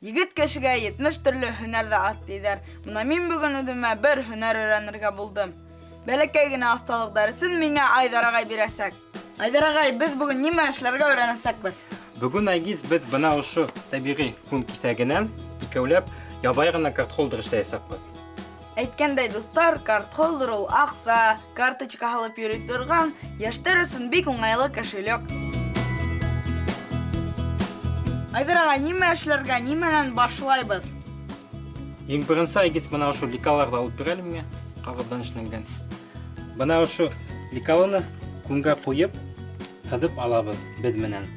Егет кешегә 70 төрлө һөнәр ҙә аҙ тиҙәр. Бына мин бөгөн үҙемә бер һөнәр өйрәнергә булдым. Бәләкәй генә оҫталыҡ дәресен миңә Айҙар ағай бирәсәк. Айҙар ағай, беҙ бөгөн нимә эшләргә өйрәнәсәкбеҙ? Бөгөн, Айгиз, беҙ бына ошо тәбиғи күн киҫәгенән икәүләп ябай ғына картхолдер эшләйәсәкбеҙ. Әйткәндәй, дуҫтар, картхолдер ул аҡса, карточка һалып йөрөй торған йәштәр өсөн бик уңайлы кошелек. Айҙар ағай, нимә эшләргә, нимәнән башлайбыҙ? Иң беренсе, Айгиз, бына ошо лекаларҙы алып бир әле миңә, ҡағыҙҙан эшләнгән. Бына ошо лекаланы күнгә ҡуйып, һыҙып алабыҙ беҙ менән.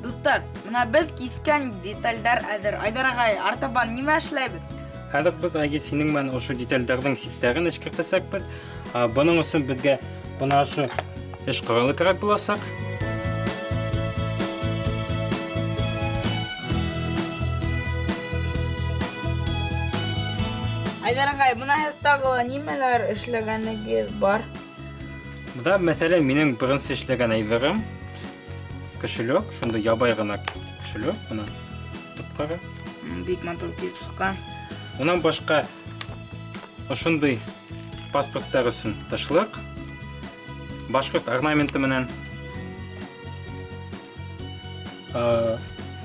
Дуҫтар, бына беҙ киҫкән детальдәр әҙер. Айҙар ағай, артабан нимә эшләйбеҙ? Хәҙер беҙ, Айгиз, һинең менән ошо детальдәрҙең ситтәрен эшкәртәсәкбеҙ. Бының өсөн беҙгә бына ошо эш ҡоралы кәрәк буласаҡ. Айҙар ағай, бына һеҙ тағы ла нимәләр эшләгәнегеҙ бар? Бында, мәҫәлән, минең беренсе эшләгән әйберем кошелек, шундай ябай ғына кошелек, бына тотоп ҡара. Бик матур килеп сыҡҡан. Унан башҡа ошондай паспорттар өсөн тышлыҡ, башҡорт орнаменты менән.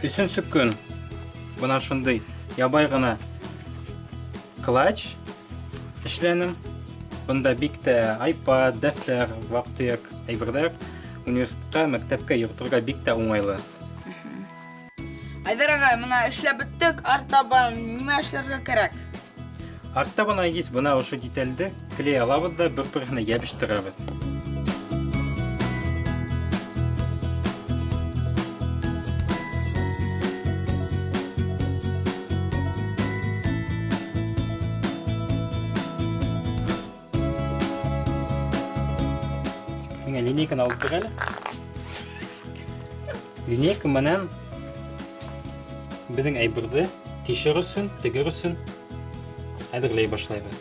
Өсөнсө көн бына шундай ябай ғына клатч эшләнем. Бында бик тә iPad, дәфтәр, ваҡ-төйәк әйберҙәр университетҡа, мәктәпкә йөрөтөргә бик тә уңайлы. Айҙар ағай, бына эшләп бөттөк, артабан нимә эшләргә кәрәк? Артабан, Айгиз, бына ошо детальде клей алабыҙ ҙа бер-береһенә йәбештерәбеҙ. Миңә линейканы алып бир әле. Линейка менән беҙҙең әйберҙе тишер өсөн, тегер өсөн әҙерләй башлайбыҙ.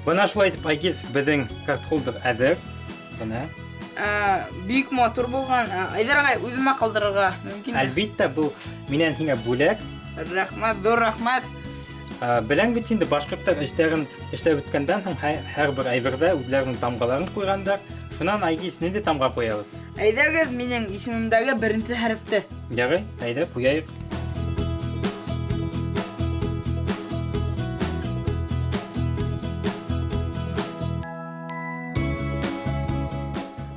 Бына шулай итеп, Айгиз, беҙҙең картхолдер әҙер. Бына. Ә, бик матур булған. Ә, Айҙар ағай, үҙемә ҡалдырырға мөмкинме? Әлбиттә, был минән һиңә бүләк. Рәхмәт, ҙур рәхмәт. Ә, беләң бит инде, башҡорттар эштәрен эшләп бөткәндән һуң һәр бер әйберҙә үҙләренең тамғаларын ҡуйғандар. Шунан, Айгиз, ниндәй тамға ҡуябыҙ? Әйҙәгеҙ, минең исемемдәге беренсе хәрефте. Ярай, әйҙә, ҡуяйыҡ.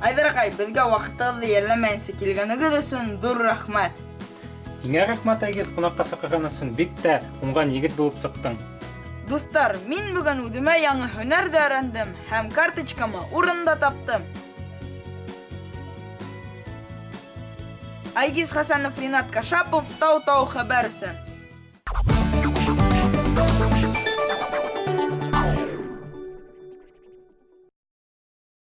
Айҙар ағай, беҙгә ваҡытығыҙҙы йәлләмәйенсә килгәнегеҙ өсөн ҙур рәхмәт. Һиңә рәхмәт, Айгиз, ҡунаҡҡа саҡырған өсөн. Бик тә уңған егет булып сыҡтың. Дуҫтар, мин бөгөн үҙемә яңы һөнәр ҙә өйрәндем һәм карточкама урын да таптым. Айгиз Хәсәнов, Ринат Кашапов, Тау-Тау хәбәр өсөн.